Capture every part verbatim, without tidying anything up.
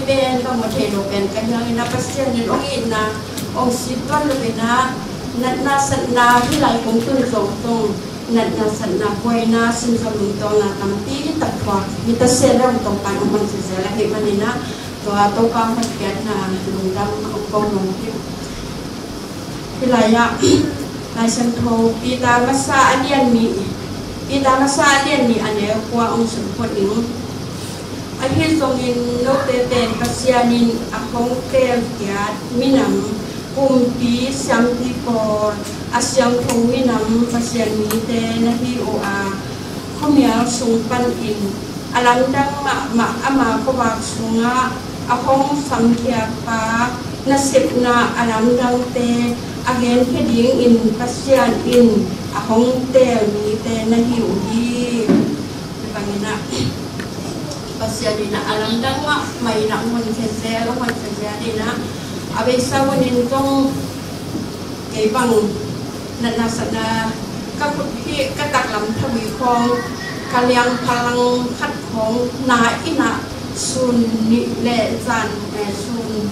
pen bang maw thei lo pen ka hiang in ah Pasian in hong itna hong sit tuan lo in ah natna satna hih lai kong tun zong zong natna satna buaina sinzom lungtawna tampi tak thuak hi ta se leh hong tong pan hong hon sese la hi manin ah tua Topa hong piakna lungdam hong ko nuam hi. Hih lai-ah Lai Siangtho Peter masa a lian nih, Peter masa a lian nih a neu kua hong sim phot ning. Ahi zongin note pen Pasian in a hong teelkhiat minam, kumpi, siampi pawl, a siangtho minam, Pasian mite na hi uh a, khuamial sung panin a lamdang mahmah ama khuavak sungah a hong samkhiatpa nasepna a lamdangte a genkhia dingin Pasian in a hong teel mite na hi uh hi. Tua bangin ah Pasian in ah a lamdang mahmah in ah hong honkhia zel, hong honkhia zel in ah a beisa hunin zong kei bang natna satna ka khut hi ka taklam thawi khawng ka liang phalang khat khawng na in ah sun nih le zan, eh, sun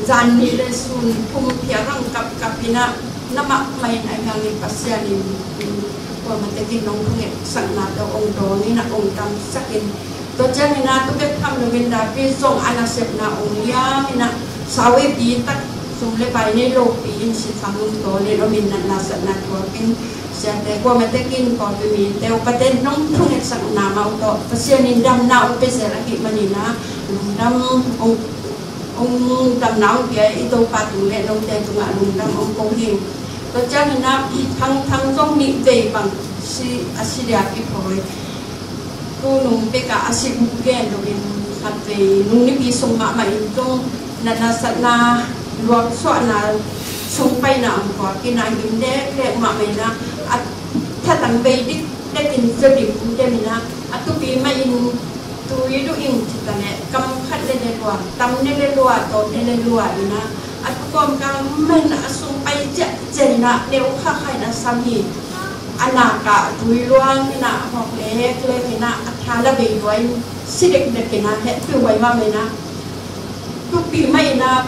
zan nih le sun thum phial rang kapkap in ah na mahmah in a hiangin Pasian in kuamah tekin nong thungetsakna tawh hong dawng in ah hong damsak in. Tua ciangin ah tu bek tham loin David zong a nasepna hong liam in ah sawepi tak sum le pai nei lopi in sikham lungtawn in om in natna satna thuak in siate kuamah tekin pawlpi mite upate nong thungetsakna mah uh tawh Pasian in damna hong pia zel ahih manin ah lungdam hong, hong damna hong pia i Topa tung le note tungah lungdam hong ko hi. Tua ciangin ah Thang Thang zong nih vei bang si, a si dia kiphawi. Tu nung pekah a si uh gen loin khatvei nung nipi sung mahmah in zong natna satna luaksuahna sung paina hong thuak in ah him leklek mahmah in ah a thatang vei dikdek in zebing uh dem in ah a tupi mah in tui duh ing ci ta leh kam khat le le lua, tam le le lua, tawm le le lua in ah a tu kawmkal mah in ah a sung pai ciahciah in ah neu khakha in a sam hi. A nak ah tui luang in ah hawk leklek in ah a tha la bei lua in si dekdek in ah hehpih huai mahmah in ah tupi mah in ah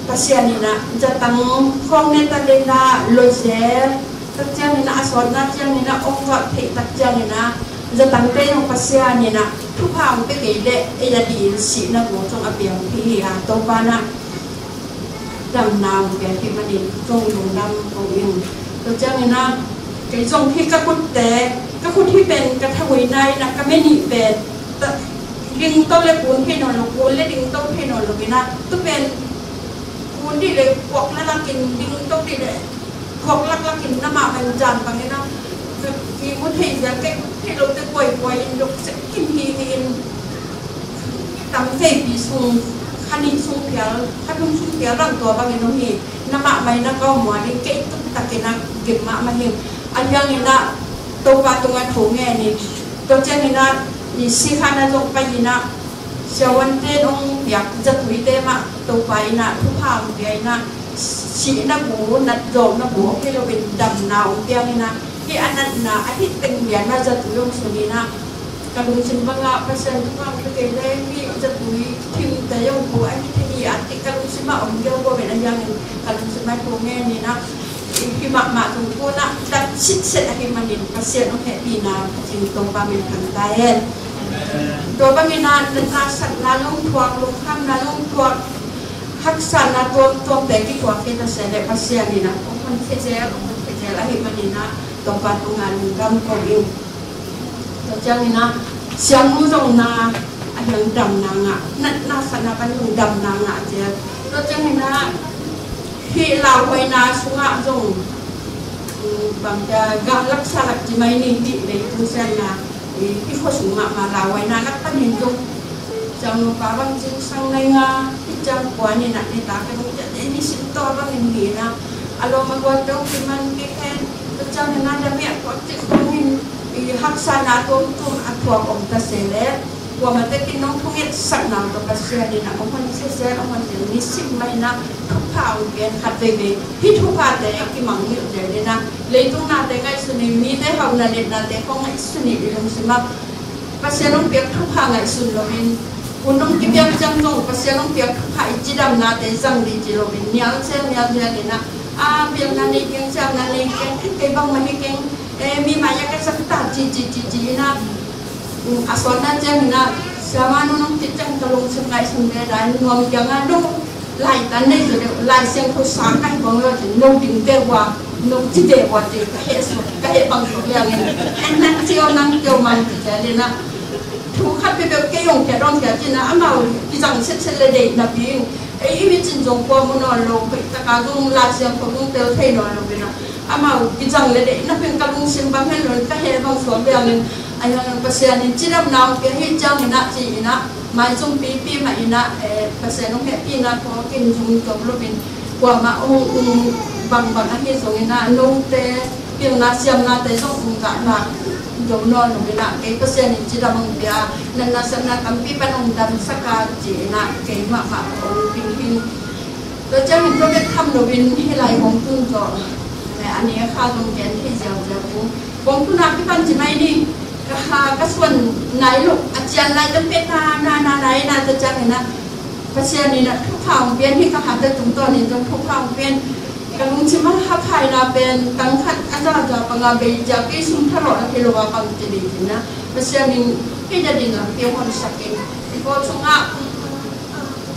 Pasian in ah zatang khawng ne ta le in ah loizel tak ciangin ah a sawtna ciangin ah hong vak theih tak ciangin ah zatangte in ah Pasian in ah thupha hong pia kei leh ei a ding sihna gu zong a piang thei hi a, Topa in ah damna hong pia ahih manin zong lungdam ko ing. Tua ciangin ah kei zong hih ka khutte, ka khut hih pen ka thahuina in ah ka me nih pen ta, dingto le kun thei nawn lo, kun le dingto thei nawn lo in ah tu pen kun dih le kuak laklak in, dingto dih le kuak laklak in na mahmah in zan bangin ah i mu thei zel kei, thei lote kuaikuai in dok sek kim hi hi in tam veipi sung, kha nih sung phial, kha thum sung phial ram tua bangin om hi. Na mahmah in ah ka om mual in kei tuk takin ah gim mahmah hi. A hiangin ah Topa tungah thu ngen in, tua ciangin ah i sikha na zong pai in ah siavuante in hong piak zatuite mah Topa in ah thupha hong pia in ah sihna gu, nat zawkna gu hong hi loin damna hong piang in ah hih a natna a hih teng lian mah zatui hong sun in ah ka lungsim bangah Pasian thupha hong pia kei leh hih zatui thimte hong pu a hih thei hi a cih ka lungsim ah om viauviau in a hiangin ka lungsim ah thu ngen in ah hih mahmah zong kun ah dat sitset ahih manin Pasian hong hehpihna Pasian Topa min thang ta hen. Tua bangin ah natna satna lungthuak, lungkhamna lungthuak, haksatna tuamtuamte kithuak hi ta se leh Pasian in ah hong honkhia zel, hong honkhia zel ahih manin ah Topa tungah lungdam ko ing. Tua ciangin ah siangnu zong na a hiang damna ngah, natna satna pan zong damna ngah zel. Tua ciangin ah hih lauhuaina sungah zong, mm, bangcia galak salak ci mai ni, hih leitung sianna, eh, hih khua sung mahmah lauhuaina lak panin zong siangnu pa bang cingsang nai nga, hih ciang kua ni na ni ta ka dong ciah ni sin tawh bangin hi na a lawm a gualte hong kiman kik hen. Tua ciangin ah damiah kua cik khawngin i haksatna tuamtuam a thuak om ta se leh kuamah tekin nong thungetsakna tawh Pasian in ah hong hon sese, hong hon zel nisim mah in ah thupha hong pian khat veivei. Hih thuphate kimangngilh zel in ah leitung nate ngaihsun in, mite hauhna letnate khawng ngaihsun in i lungsim ah Pasian hong piak thupha ngaihsun loin Hun hong kipiak ciang zong Pasian hong piak thupha i cidamnate zang ding ci loin nial ciang nial ciang in ah, a, biakna nei keng, ciamna nei keng, kei bangmah hi keng, e, mi mai-ah ka zak ta ci ci ci ci in ah, a sawtna ciangin ah, siamah nu hong cih ciang ka lungsim ngaihsun ve lai, nuam kiangah no laitan nei zaw deuh, Lai Siangtho sa ka hi bang lo cin, no ding deuh ua, no ci deuh ua ci ka heh suak, ka heh bang suak liangin, en nang ci o, nang ci o mang ci ciangin ah, thu khat peuhpeuh kei hong kiat hong kiat cin ah, amau kizang setset le deih napi in, ei i mi cin zong kua mu nawn lo, hoih taka zong Lai Siangtho zong tel thei nawn lo in ah, amau kizang le deih napi in ka lungsim bang hen lo in ka heh bang suak liangin, a hiang Pasian in cidamna hong pia hi ciangin ah ci in ah, maizum pipi mah in ah, eh, Pasian hong hehpihna tawh kin zum zo lo in, kuamah hong um bangbang ahi zongin ah, note pilna siamnate zong hong gah lak zo nawn lo in ah, kei Pasian in cidam hong pia, natna satna tampi pan hong damsak a ci in ah, kei mahmah hong ping hi. Tua ciangin tua bek tham loin hih lai hong tun tawh, eh, a ni a kha zong gen thei ziauziau ung. Hong tun a kipan ci mai ni, ka ha, ka suan nai lo, a cian lai teng pek na, na, na, na, na, tua ciangin ah, Pasian in ah thupha hong pian hi, ka hate tungtawnin zong thupha hong pian. Ka lungsim a haphaina pen tang khat a zaza panga bei cia kei sum thalawh a hi lo a bang ci ding in ah, Pasian in kei dadin lampi hong honsak in, i kawl sungah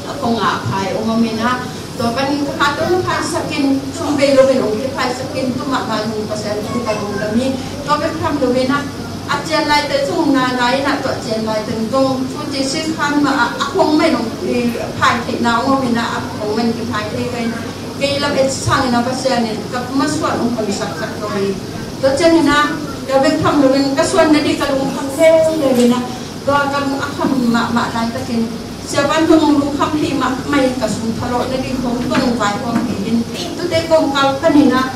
a kong a phai hong om in ah, tua panin ka hate hong phaisak in, sum bei loin hong kiphaisak in, tu mahmah nung Pasian tungah ka lungdam hi. Tua bek tham loin ah, a cian laite zong na, na in ah, tua cian laite zong thu ci si khan mah a, a khong mah in hong, i, phai theihna hong om in ah, a khong mah in kiphai thei ka in, kei lam et sangin ah Pasian in ka masuan hong honsaksak zo hi. Tua ciangin ah, tua bek tham loin ka suan nading ka lungkham leuleu in ah, tua ka lung a kham mahmah laitakin, siapa in zong lungkham hi mahmah in, ka sum thalawh nading khong zong vaihawm hi in, tute kawmkal panin ah,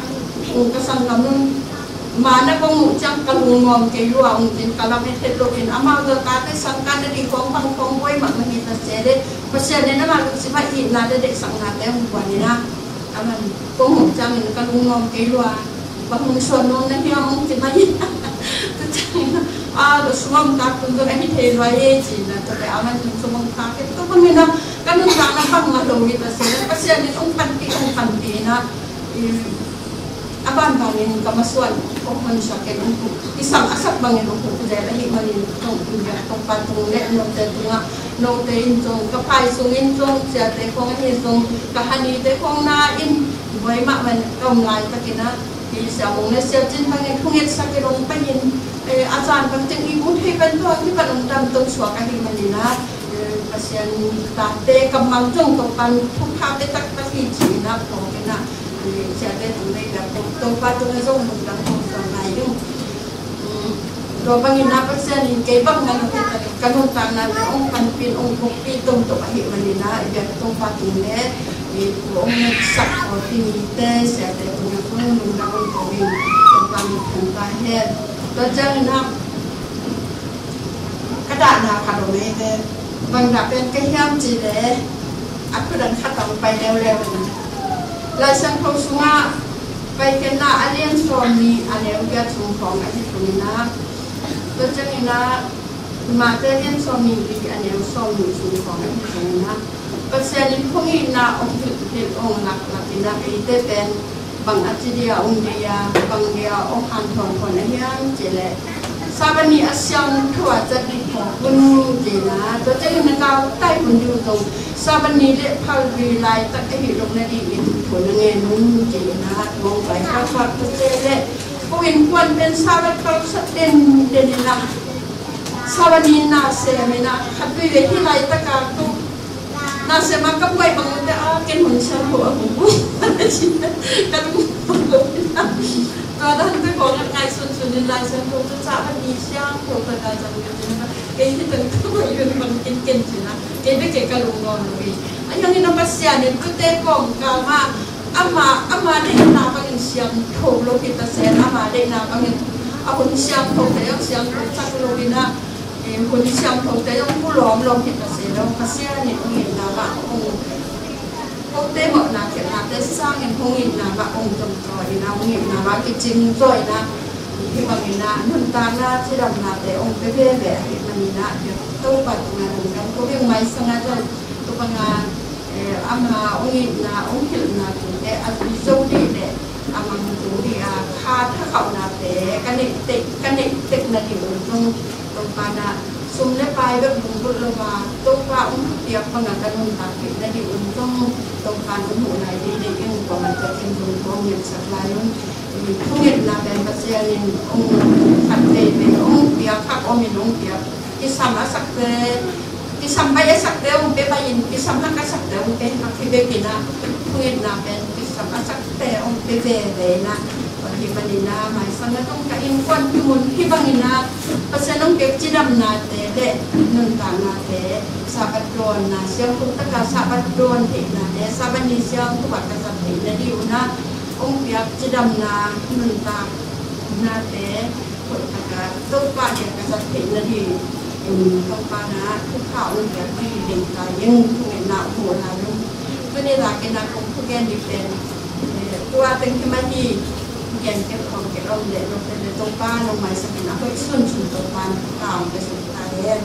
ka sanggam nun, ma na kong muh ciang ka lungnuam kei lua ung cin, ka lam et het loin, amau zong tate sangkah nading khong bang khong buai mahmah hi ta se leh, Pasian in amah lungsim ah itna le deihsaknate hong puan in ah, aman kong muh ciangin ka lungnuam kei lua, bang hong suan nuam na hiam hong ci mai. Tua ciangin ah, a, lo sum om tak tun zong ahi thei lua e ci in ah, tua leh aman hong sum om tak e, tua bangin ah ka nuntakna bangmah lo hi ta se leh, Pasian in hong panpih, hong panpih in ah, i, a banbanin ka masuan hong honsak in, hong hu, kisam a sak bangin hong hu zel ahih manin, Topa tung le note tungah, note in zong, ka phai sungin zong, siate khong ahi zong, ka hanite khong na in buai mahmah ka om laitakin ah, i, Sia Mung le Sia Cin bangin thungetsak in hong pai in, eh, a zan bang teng i bu thei pan tua kipan hong damto suak ahih manin ah, eh, Pasian tate kammal zong Topa'n thupha pia taktak hi ci in ah, phawk in ah, siate tung dei ka Topa tung a zong lungdam ko suan lai ung. Tua bangin ah Pasian in kei bang na lo hi ta, ka nuntakna te hong panpih, hong bukpih toto ahih manin ah, i biak Topa tung le, i, hong ngetsak ko, tuni te siate tung a zong lungdam ko in, Topa min thang ta hen. Tua ciangin ah, ka dahna khat om ei ve. Bang dah pen ka hiam cih leh, a khut an khat hong pai leuleu in, Lai Siangtho sungah Paikhiatna a lian sawmnih a neu giat sung khawng ahi sungin ah, tua ciangin ah Mate a lian sawmnih li a neu sawmnih sung khawng ahi sungin ah, Pasian in hong itna hong hilh, hilh hong laklak in ah, eite pen bang a ci dia, um dia, bang dia hong hanthawn thawn a hiam cih leh, Sabbath ni a siangtho a zat ding phawk un ci in ah, tua ciangin na kau tai hun ding uh zong Sabbath ni le phalbi laitak ahih loh nadingin thu na ngen un ci in ah, hong pai kha kha tua ciang leh, ko innkuan pen Sabbath kalsat denden in ah, Sabbath ni na sem in ah, khat veve hih laitak a ko na sem a ka buai bang te a, ken hun siangtho a hong hu. Ka lung tua dan te khawng a ngaihsun sun in Lai Siangtho tu ca a ni siangtho ta ka zang ka cin a, kei hi teng ka buai yun bang ken ken cin a, kei bek kei ka lung nawn lo hi. A hiangin a Pasian in tute kawmkal mah ama, ama deihna bangin siangtho lo hi ta se, ama deihna bangin a hun siangtho te a siangtho sak lo in ah, eh, hun siangtho te zong pu lawm lawm hi ta se lo, Pasian in hong itna mah hong, kote mawhna khialhnate sangin hong itna mah hong zom zaw in ah, hong itna mah kicing zaw in ah, Hih bangin ah nuntakna cidamnate hong pia veve ahih manin ah Topa tungah lungdam ko ing. Maisang ah zong tua bangah, eh, ama hong itna hong hilhna tungte a zui zo dih leh a mang tung dih a kha thakhauhnate ka neih tek, ka neih tek nading un zong Topa in ah sum le pai bek lunggulh lo a Topa hong piak bangah ka nuntak theih nading un zong Topa in hong huh lai ding deih ing. Kuaman ka thin zong ko hong ngetsak lai un. Thungetna pen Pasian in hong khat vei vei hong piak, hak om in hong piak. Kisam a sakte, kisam baih a sakte hong pia baih in, kisam hak a sakte hong pia hak hi bek in ah thungetna pen kisam a sakte hong pia veve in ah. Tua ahih manin ah maisang ah zong ka innkuan kimun hih bangin ah Pasian hong piak cidamnate le nuntaknate, Sabbath dawnna siangtho taka Sabbath dawn theihnate, Sabbath ni siangtho ah ka zat theih nading un ah hong piak cidamna nuntaknate hoih taka Topa kiang ka zat theih nading un Topa in ah thupha hong piak ding ding ta ing. Thungetna hong huh lai ung. Tuni takin ah kong thugen ding pen, eh, tua teng hi mah hi. Thugen kei khawm kei om leh note leh Topa nong maisak in a hoih sunsun Topa in thupha hong pia suk ta hen.